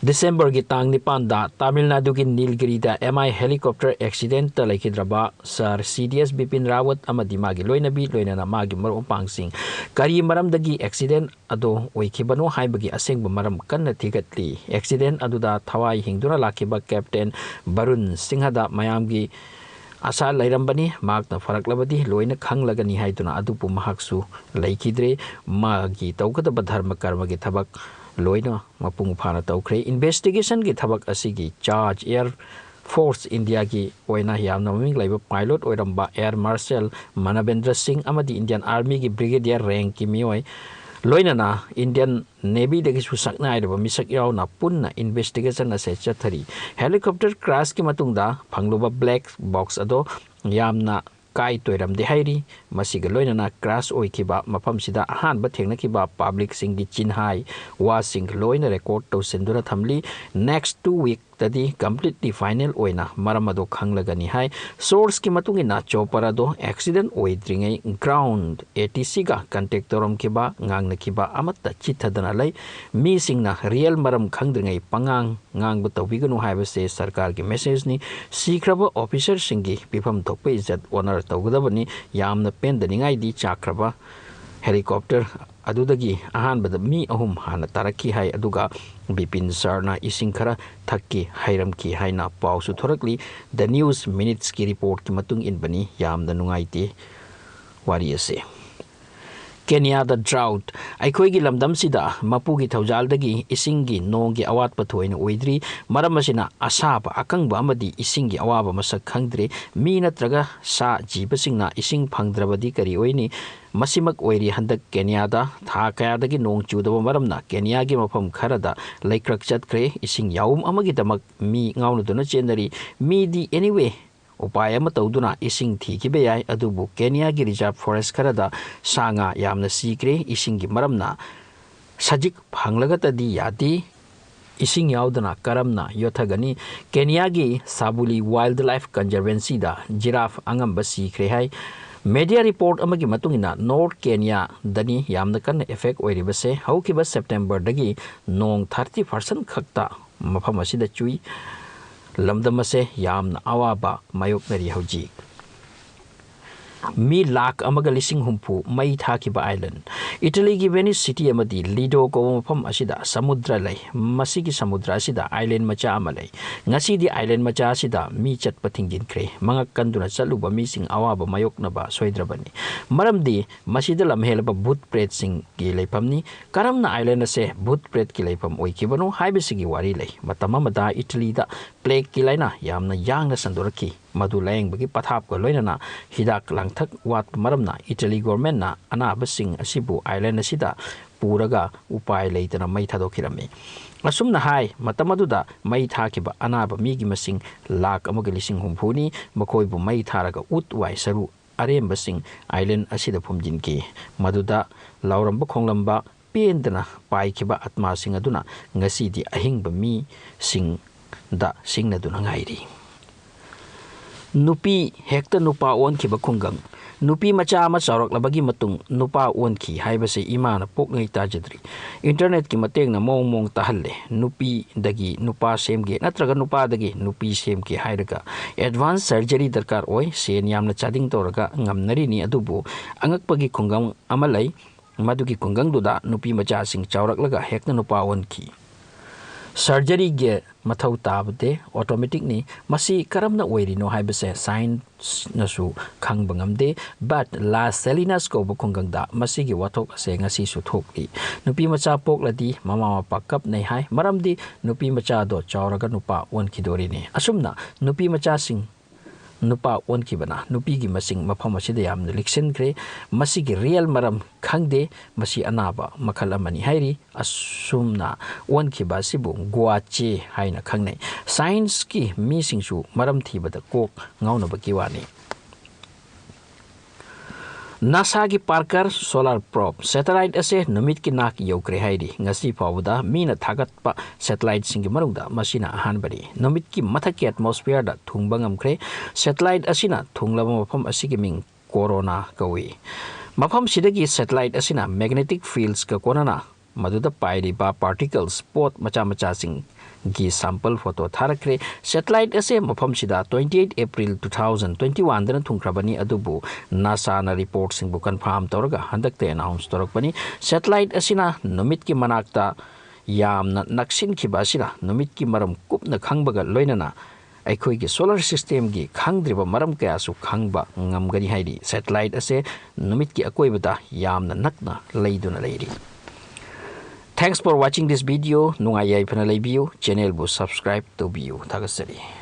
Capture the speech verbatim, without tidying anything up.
ꯗꯤꯁꯦꯝꯕꯔꯒꯤ ꯇꯥꯡ ꯅꯤꯄꯥꯟꯗ ꯇꯥꯃꯤꯜ ꯅꯥꯗꯨꯒꯤ ꯅꯤꯜꯒꯤꯔꯤꯗ ꯑꯦꯝ ꯑꯥꯏ helicopter accidentꯇ ꯂꯩꯈꯤꯗ꯭ꯔꯕ ꯁꯥꯔ ꯁꯤ ꯗꯤ ꯑꯦꯁ ꯕꯤꯄꯤꯟ ꯔꯥꯋꯠ ꯑꯃꯗꯤ ꯃꯥꯒꯤ ꯂꯣꯏꯅꯕꯤ, ꯂꯣꯏꯅꯅ ꯃꯥꯒꯤ ꯃꯔꯨꯞ ꯃꯄꯥꯡꯁꯤꯡ ꯀꯔꯤ ꯃꯔꯝꯗꯒꯤ accident ꯑꯗꯨ ꯑꯣꯏꯈꯤꯕꯅꯣ ꯍꯥꯏꯕꯒꯤ ꯑꯁꯦꯡꯕ ꯃꯔꯝ ꯀꯟꯅ ꯊꯤꯒꯠꯂꯤ꯫ Accident ꯑꯗꯨꯗ ꯊꯋꯥꯏ ꯍꯤꯡꯗꯨꯅ ꯂꯥꯛꯈꯤꯕ Captain ꯕꯔꯨꯟ ꯁꯤꯡꯍꯗ ꯃꯌꯥꯝꯒꯤ ꯑꯁꯥ ꯂꯩꯔꯝꯕꯅꯤ꯫ ꯃꯍꯥꯛꯅ ꯐꯔꯛꯂꯕꯗꯤ ꯂꯣꯏꯅ ꯈꯪꯂꯒꯅꯤ ꯍꯥꯏꯗꯨꯅ, ꯑꯗꯨꯕꯨ ꯃꯍꯥꯛꯁꯨ ꯂꯩꯈꯤꯗ꯭ꯔꯦ꯫ ꯃꯥꯒꯤ ꯇꯧꯒꯗꯕ ꯙꯔꯃ ꯀꯔꯃꯒꯤ ꯊꯕꯛ ꯂꯣꯏꯅ ꯃꯄꯨꯡ ꯐꯥꯅ ꯇꯧꯈ꯭ꯔꯦ꯫ Investigationꯒꯤ ꯊꯕꯛ ꯑꯁꯤꯒꯤ charge Air Force Indiaꯒꯤ ꯑꯣꯏꯅ ꯌꯥꯝꯅ ꯃꯃꯤꯡ ꯂꯩꯕ pilot ꯑꯣꯏꯔꯝꯕ Air Marshal ꯃꯅꯕꯦꯟꯗ꯭ꯔ ꯁꯤꯡ ꯑꯃꯗꯤ Indian Armyꯒꯤ brigadier rankꯀꯤ ꯃꯤꯑꯣꯏ, ꯂꯣꯏꯅꯅ Indian Navyꯗꯒꯤꯁꯨ ꯁꯛꯅꯥꯏꯔꯕ ꯃꯤꯁꯛ ꯌꯥꯎꯅ ꯄꯨꯟꯅ investigation ꯑꯁꯤ ꯆꯠꯊꯔꯤ꯫ Helicopter crashꯀꯤ ꯃꯇꯨꯡꯗ ꯐꯪꯂꯨꯕ black box ꯑꯗꯣ ꯌꯥꯝꯅ ꯀꯥꯏ ꯇꯣꯏꯔꯝꯗꯦ ꯍꯥꯏꯔꯤ꯫ ꯃꯁꯤꯒ ꯂꯣꯏꯅꯅ crash ꯑꯣꯏꯈꯤꯕ ꯃꯐꯝꯁꯤꯗ ꯑꯍꯥꯟꯕ ꯊꯦꯡꯅꯈꯤꯕ publicꯁꯤꯡꯒꯤ ꯆꯤꯟꯍꯥꯏ ꯋꯥꯁꯤꯡ ꯂꯣꯏꯅ record ꯇꯧꯁꯤꯟꯗꯨꯅ ꯊꯝꯂꯤ꯫ Next two weekꯇꯗꯤ completely final ꯑꯣꯏꯅ ꯃꯔꯝ ꯑꯗꯨ ꯈꯪꯂꯒꯅꯤ ꯍꯥꯏ꯫ Sourceꯀꯤ ꯃꯇꯨꯡ ꯏꯟꯅ, chopper ꯑꯗꯨ accident ꯑꯣꯏꯗ꯭ꯔꯤꯉꯩ ground ATCꯒ contact ꯇꯧꯔꯝꯈꯤꯕ, ꯉꯥꯡꯅꯈꯤꯕ ꯑꯃꯠꯇ ꯆꯤꯠꯊꯗꯅ ꯂꯩ꯫ ꯃꯤꯁꯤꯡꯅ real ꯃꯔꯝ ꯈꯪꯗ꯭ꯔꯤꯉꯩ ꯄꯉꯥꯡ ꯉꯥꯡꯕ ꯇꯧꯕꯤꯒꯅꯨ ꯍꯥꯏꯕꯁꯦ ꯁꯔꯀꯥꯔꯒꯤ messageꯅꯤ꯫ ꯁꯤꯈ꯭ꯔꯕ officerꯁꯤꯡꯒꯤ ꯄꯤꯐꯝ ꯊꯣꯛꯄ ꯏꯖꯠ honor ꯇꯧꯒꯗꯕꯅꯤ꯫ ꯌꯥꯝꯅ ꯄꯦꯟꯗꯅꯤꯡꯉꯥꯏꯗꯤ, ꯆꯥꯛꯈ꯭ꯔꯕ helicopter ꯑꯗꯨꯗꯒꯤ ꯑꯍꯥꯟꯕꯗ ꯃꯤ ꯑꯍꯨꯝ ꯍꯥꯟꯅ ꯇꯥꯔꯛꯈꯤ ꯍꯥꯏ, ꯑꯗꯨꯒ ꯕꯤꯄꯤꯟ ꯁꯥꯔꯅ ꯏꯁꯤꯡ ꯈꯔ ꯊꯛꯈꯤ, ꯍꯩꯔꯝꯈꯤ ꯍꯥꯏꯅ ꯄꯥꯎꯁꯨ ꯊꯣꯔꯛꯂꯤ꯫ The News Minutesꯀꯤ reportꯀꯤ ꯃꯇꯨꯡ ꯏꯟꯕꯅꯤ꯫ ꯌꯥꯝꯅ ꯅꯨꯡꯉꯥꯏꯇꯦ ꯋꯥꯔꯤ ꯑꯁꯦ꯫ ꯀꯦꯅꯤꯌꯥꯗ drought꯫ ꯑꯩꯈꯣꯏꯒꯤ ꯂꯝꯗꯝꯁꯤꯗ ꯃꯄꯨꯒꯤ ꯊꯧꯖꯥꯜꯗꯒꯤ ꯏꯁꯤꯡꯒꯤ, ꯅꯣꯡꯒꯤ ꯑꯋꯥꯠꯄ ꯊꯣꯏꯅ ꯑꯣꯏꯗ꯭ꯔꯤ꯫ ꯃꯔꯝ ꯑꯁꯤꯅ ꯑꯁꯥꯕ, ꯑꯀꯪꯕ ꯑꯃꯗꯤ ꯏꯁꯤꯡꯒꯤ ꯑꯋꯥꯕ ꯃꯁꯛ ꯈꯪꯗ꯭ꯔꯦ꯫ ꯃꯤ ꯅꯠꯇ꯭ꯔꯒ ꯁꯥ ꯖꯤꯕꯁꯤꯡꯅ ꯏꯁꯤꯡ ꯐꯪꯗ꯭ꯔꯕꯗꯤ ꯀꯔꯤ ꯑꯣꯏꯅꯤ? ꯃꯁꯤꯃꯛ ꯑꯣꯏꯔꯤ ꯍꯟꯗꯛ ꯀꯦꯅꯤꯌꯥꯗ꯫ ꯊꯥ ꯀꯌꯥꯗꯒꯤ ꯅꯣꯡ ꯆꯨꯗꯕ ꯃꯔꯝꯅ ꯀꯦꯅꯤꯌꯥꯒꯤ ꯃꯐꯝ ꯈꯔꯗ ꯂꯩꯀ꯭ꯔꯛ ꯆꯠꯈ꯭ꯔꯦ꯫ ꯏꯁꯤꯡ ꯌꯥꯎꯝ ꯑꯃꯒꯤꯗꯃꯛ ꯃꯤ ꯉꯥꯎꯅꯗꯨꯅ ꯆꯦꯟꯅꯔꯤ꯫ ꯃꯤꯗꯤ anyway ꯎꯄꯥꯏ ꯑꯃ ꯇꯧꯗꯨꯅ ꯏꯁꯤꯡ ꯊꯤꯈꯤꯕ ꯌꯥꯏ, ꯑꯗꯨꯕꯨ ꯀꯦꯅꯤꯌꯥꯒꯤ reserve forest ꯈꯔꯗ ꯁꯥ ꯉꯥ ꯌꯥꯝꯅ ꯁꯤꯈ꯭ꯔꯦ꯫ ꯏꯁꯤꯡꯒꯤ ꯃꯔꯝꯅ ꯁꯖꯤꯛ ꯐꯪꯂꯒꯇꯗꯤ ꯌꯥꯗꯦ꯫ ꯏꯁꯤꯡ ꯌꯥꯎꯗꯅ ꯀꯔꯝꯅ ꯌꯣꯠꯊꯒꯅꯤ? ꯀꯦꯅꯤꯌꯥꯒꯤ ꯁꯥꯕꯨꯂꯤ Wildlife Conservancyꯗ giraffe ꯑꯉꯝꯕ ꯁꯤꯈ꯭ꯔꯦ ꯍꯥꯏ꯫ Media report ꯑꯃꯒꯤ ꯃꯇꯨꯡ ꯏꯟꯅ, ꯅꯣꯔꯠ ꯀꯦꯅꯤꯌꯥꯗꯅꯤ ꯌꯥꯝꯅ ꯀꯟꯅ effect ꯑꯣꯏꯔꯤꯕꯁꯦ꯫ ꯍꯧꯈꯤꯕ ꯁꯦꯞꯇꯦꯝꯕꯔꯗꯒꯤ ꯅꯣꯡ thirty percent ꯈꯛꯇ ꯃꯐꯝ ꯑꯁꯤꯗ ꯆꯨꯏ꯫ ꯂꯝꯗꯝ ꯑꯁꯦ ꯌꯥꯝꯅ ꯑꯋꯥꯕ ꯃꯥꯌꯣꯛꯅꯔꯤ ꯍꯧꯖꯤꯛ꯫ ꯃꯤ ꯂꯥꯈ ꯑꯃꯒ ꯂꯤꯁꯤꯡ ꯍꯨꯝꯐꯨ ꯃꯩ ꯊꯥꯈꯤꯕ island꯫ ꯏꯇꯥꯂꯤꯒꯤ ꯚꯦꯅꯤꯁ city ꯑꯃꯗꯤ ꯂꯤꯗꯣ ꯀꯧꯕ ꯃꯐꯝ ꯑꯁꯤꯗ ꯁꯃꯨꯗ꯭ꯔ ꯂꯩ꯫ ꯃꯁꯤꯒꯤ ꯁꯃꯨꯗ꯭ꯔ ꯑꯁꯤꯗ island ꯃꯆꯥ ꯑꯃ ꯂꯩ꯫ ꯉꯁꯤꯗꯤ island ꯃꯆꯥ ꯑꯁꯤꯗ ꯃꯤ ꯆꯠꯄ ꯊꯤꯡꯖꯤꯟꯈ꯭ꯔꯦ꯫ ꯃꯉꯛ ꯀꯟꯗꯨꯅ ꯆꯠꯂꯨꯕ ꯃꯤꯁꯤꯡ ꯑꯋꯥꯕ ꯃꯥꯌꯣꯛꯅꯕ ꯁꯣꯏꯗ꯭ꯔꯕꯅꯤ꯫ ꯃꯔꯝꯗꯤ ꯃꯁꯤꯗ ꯂꯝꯍꯦꯜꯂꯕ ꯚꯨꯠ ꯄ꯭ꯔꯦꯠꯁꯤꯡꯒꯤ ꯂꯩꯐꯝꯅꯤ꯫ ꯀꯔꯝꯅ island ꯑꯁꯦ ꯚꯨꯠ ꯄ꯭ꯔꯦꯠꯀꯤ ꯂꯩꯐꯝ ꯑꯣꯏꯈꯤꯕꯅꯣ ꯍꯥꯏꯕꯁꯤꯒꯤ ꯋꯥꯔꯤ ꯂꯩ꯫ ꯃꯇꯝ ꯑꯃꯗ ꯏꯇꯥꯂꯤꯗ plagueꯀꯤ ꯂꯥꯏꯅꯥ ꯌꯥꯝꯅ ꯌꯥꯡꯅ ꯁꯟꯗꯣꯔꯛꯈꯤ꯫ ꯃꯗꯨ ꯂꯥꯌꯦꯡꯕꯒꯤ ꯄꯊꯥꯞꯀ ꯂꯣꯏꯅꯅ ꯍꯤꯗꯥꯛ ꯂꯥꯡꯊꯛ ꯋꯥꯠꯄ ꯃꯔꯝꯅ ꯏꯇꯥꯂꯤ governmentꯅ ꯑꯅꯥꯕꯁꯤꯡ ꯑꯁꯤꯕꯨ island ꯑꯁꯤꯗ ꯄꯨꯔꯒ ꯎꯄꯥꯏ ꯂꯩꯇꯅ ꯃꯩ ꯊꯥꯗꯣꯛꯈꯤꯔꯝꯃꯤ꯫ ꯑꯁꯨꯝꯅ ꯍꯥꯏ, ꯃꯇꯝ ꯑꯗꯨꯗ ꯃꯩ ꯊꯥꯈꯤꯕ ꯑꯅꯥꯕ ꯃꯤꯒꯤ ꯃꯁꯤꯡ ꯂꯥꯈ ꯑꯃꯒ ꯂꯤꯁꯤꯡ ꯍꯨꯝꯐꯨꯅꯤ꯫ ꯃꯈꯣꯏꯕꯨ ꯃꯩ ꯊꯥꯔꯒ ꯎꯠ ꯋꯥꯏ ꯁꯔꯨ ꯑꯔꯦꯝꯕꯁꯤꯡ island ꯑꯁꯤꯗ ꯐꯨꯝꯖꯤꯟꯈꯤ꯫ ꯃꯗꯨꯗ ꯂꯥꯎꯔꯝꯕ ꯈꯣꯡꯂꯝꯕ ꯄꯦꯟꯗꯅ ꯄꯥꯏꯈꯤꯕ ꯑꯥꯠꯃꯥꯁꯤꯡ ꯑꯗꯨꯅ ꯉꯁꯤꯗꯤ ꯑꯍꯤꯡꯕ ꯃꯤꯁꯤꯡꯗ ꯁꯤꯡꯅꯗꯨꯅ ꯉꯥꯏꯔꯤ꯫ ꯅꯨꯄꯤ ꯍꯦꯛꯇ ꯅꯨꯄꯥ ꯑꯣꯟꯈꯤꯕ ꯈꯨꯡꯒꯪ꯫ ꯅꯨꯄꯤ ꯃꯆꯥ ꯑꯃ ꯆꯥꯎꯔꯛꯂꯕꯒꯤ ꯃꯇꯨꯡ ꯅꯨꯄꯥ ꯑꯣꯟꯈꯤ ꯍꯥꯏꯕꯁꯤ ꯏꯃꯥꯅ ꯄꯣꯛꯂꯤꯉꯩ ꯇꯥꯖꯗ꯭ꯔꯤ꯫ Internetꯀꯤ ꯃꯇꯦꯡꯅ ꯃꯑꯣꯡ ꯃꯑꯣꯡ ꯇꯥꯍꯜꯂꯦ꯫ ꯅꯨꯄꯤꯗꯒꯤ ꯅꯨꯄꯥ ꯁꯦꯝꯒꯦ ꯅꯠꯇ꯭ꯔꯒ ꯅꯨꯄꯥꯗꯒꯤ ꯅꯨꯄꯤ ꯁꯦꯝꯒꯦ ꯍꯥꯏꯔꯒ advance surgery ꯗꯔꯀꯥꯔ ꯑꯣꯏ꯫ ꯁꯦꯟ ꯌꯥꯝꯅ ꯆꯥꯗꯤꯡ ꯇꯧꯔꯒ ꯉꯝꯅꯔꯤꯅꯤ, ꯑꯗꯨꯕꯨ ꯑꯉꯛꯄꯒꯤ ꯈꯨꯡꯒꯪ ꯑꯃ ꯂꯩ꯫ ꯃꯗꯨꯒꯤ ꯈꯨꯡꯒꯪꯗꯨꯗ ꯅꯨꯄꯤ ꯃꯆꯥꯁꯤꯡ ꯆꯥꯎꯔꯛꯂꯒ ꯍꯦꯛꯇ ꯅꯨꯄꯥ ꯑꯣꯟꯈꯤ꯫ Surgeryꯒꯤ ꯃꯊꯧ ꯇꯥꯕꯗꯦ, automaticꯅꯤ꯫ ꯃꯁꯤ ꯀꯔꯝꯅ ꯑꯣꯏꯔꯤꯅꯣ ꯍꯥꯏꯕꯁꯦ scienceꯅꯁꯨ ꯈꯪꯕ ꯉꯝꯗꯦ꯫ But La Salinas ꯀꯧꯕ ꯈꯨꯡꯒꯪꯗ ꯃꯁꯤꯒꯤ ꯋꯥꯊꯣꯛ ꯑꯁꯦ ꯉꯁꯤꯁꯨ ꯊꯣꯛꯂꯤ꯫ ꯅꯨꯄꯤ ꯃꯆꯥ ꯄꯣꯛꯂꯗꯤ ꯃꯃꯥ ꯃꯄꯥ ꯀꯞꯅꯩ ꯍꯥꯏ, ꯃꯔꯝꯗꯤ ꯅꯨꯄꯤ ꯃꯆꯥꯗꯣ ꯆꯥꯎꯔꯒ ꯅꯨꯄꯥ ꯑꯣꯟꯈꯤꯗꯣꯔꯤꯅꯤ꯫ ꯑꯁꯨꯝꯅ ꯅꯨꯄꯤ ꯃꯆꯥꯁꯤꯡ ꯅꯨꯄꯥ ꯑꯣꯟꯈꯤꯕꯅ ꯅꯨꯄꯤꯒꯤ ꯃꯁꯤꯡ ꯃꯐꯝ ꯑꯁꯤꯗ ꯌꯥꯝꯅ ꯂꯤꯛꯁꯤꯟꯈ꯭ꯔꯦ꯫ ꯃꯁꯤꯒꯤ real ꯃꯔꯝ ꯈꯪꯗꯦ꯫ ꯃꯁꯤ ꯑꯅꯥꯕ ꯃꯈꯜ ꯑꯃꯅꯤ ꯍꯥꯏꯔꯤ꯫ ꯑꯁꯨꯝꯅ ꯑꯣꯟꯈꯤꯕ ꯑꯁꯤꯕꯨ ꯒꯨꯋꯥꯆꯦ ꯍꯥꯏꯅ ꯈꯪꯅꯩ꯫ Scienceꯀꯤ ꯃꯤꯁꯤꯡꯁꯨ ꯃꯔꯝ ꯊꯤꯕꯗ ꯀꯣꯛ ꯉꯥꯎꯅꯕꯒꯤ ꯋꯥꯅꯤ꯫ NASAꯒꯤ Parker Solar Probe satellite ꯑꯁꯦ ꯅꯨꯃꯤꯠꯀꯤ ꯅꯥꯛ ꯌꯧꯈ꯭ꯔꯦ ꯍꯥꯏꯔꯤ꯫ ꯉꯁꯤ ꯐꯥꯎꯕꯗ ꯃꯤꯅ ꯊꯥꯒꯠꯄ satelliteꯁꯤꯡꯒꯤ ꯃꯅꯨꯡꯗ ꯃꯁꯤꯅ ꯑꯍꯥꯟꯕꯅꯤ꯫ ꯅꯨꯃꯤꯠꯀꯤ ꯃꯊꯛꯀꯤ atmosphereꯗ ꯊꯨꯡꯕ ꯉꯝꯈ꯭ꯔꯦ꯫ Satellite ꯑꯁꯤꯅ ꯊꯨꯡꯂꯕ ꯃꯐꯝ ꯑꯁꯤꯒꯤ ꯃꯤꯡ ꯀꯣꯔꯣꯅꯥ ꯀꯧꯏ꯫ ꯃꯐꯝꯁꯤꯗꯒꯤ ꯁꯦꯇꯦꯂꯥꯏꯠ ꯑꯁꯤꯅ ꯃꯦꯒꯅꯦꯇꯤꯛ ꯐꯤꯜꯁꯀ ꯀꯣꯟꯅꯅ ꯃꯗꯨꯗ ꯄꯥꯏꯔꯤꯕ ꯄꯥꯔꯇꯤꯀꯜꯁ, ꯄꯣꯠ ꯃꯆꯥ ꯃꯆꯥꯁꯤꯡꯒꯤ ꯁꯦꯝꯄꯜ ꯐꯣꯇꯣ ꯊꯥꯔꯛꯈ꯭ꯔꯦ꯫ ꯁꯦꯇꯦꯂꯥꯏꯠ ꯑꯁꯦ ꯃꯐꯝꯁꯤꯗ twenty eight April two thousand twenty one ꯗꯅ ꯊꯨꯡꯈ꯭ꯔꯕꯅꯤ, ꯑꯗꯨꯕꯨ ꯅꯥꯁꯥꯅ ꯔꯤꯄꯣꯔꯠꯁꯤꯡꯕꯨ ꯀꯟꯐꯥꯔꯝ ꯇꯧꯔꯒ ꯍꯟꯗꯛꯇ ꯑꯦꯅꯥꯎꯟꯁ ꯇꯧꯔꯛꯄꯅꯤ꯫ ꯁꯦꯇꯦꯂꯥꯏꯠ ꯑꯁꯤꯅ ꯅꯨꯃꯤꯠꯀꯤ ꯃꯅꯥꯛꯇ ꯌꯥꯝꯅ ꯅꯛꯁꯤꯟꯈꯤꯕ ꯑꯁꯤꯅ ꯅꯨꯃꯤꯠꯀꯤ ꯃꯔꯝ ꯀꯨꯞꯅ ꯈꯪꯕꯒ ꯂꯣꯏꯅꯅ ꯑꯩꯈꯣꯏꯒꯤ ꯁꯣꯂꯔ ꯁꯤꯁꯇꯦꯝꯒꯤ ꯈꯪꯗ꯭ꯔꯤꯕ ꯃꯔꯝ ꯀꯌꯥꯁꯨ ꯈꯪꯕ ꯉꯝꯒꯅꯤ ꯍꯥꯏꯔꯤ꯫ ꯁꯦꯇꯦꯂꯥꯏꯠ ꯑꯁꯦ ꯅꯨꯃꯤꯠꯀꯤ ꯑꯀꯣꯏꯕꯗ ꯌꯥꯝꯅ ꯅꯛꯅ ꯂꯩꯗꯨꯅ ꯂꯩꯔꯤ꯫ Thanks for watching this video. ꯅꯨꯡꯉꯥꯏ ꯌꯥꯏꯐꯅ ꯂꯩꯕꯤꯌꯨ꯫ ꯆꯦꯅꯦꯜꯕꯨ ꯁꯕꯁꯀ꯭ꯔꯥꯏꯕ ꯇꯧꯕꯤꯌꯨ꯫ ꯊꯥꯒꯠꯆꯔꯤ꯫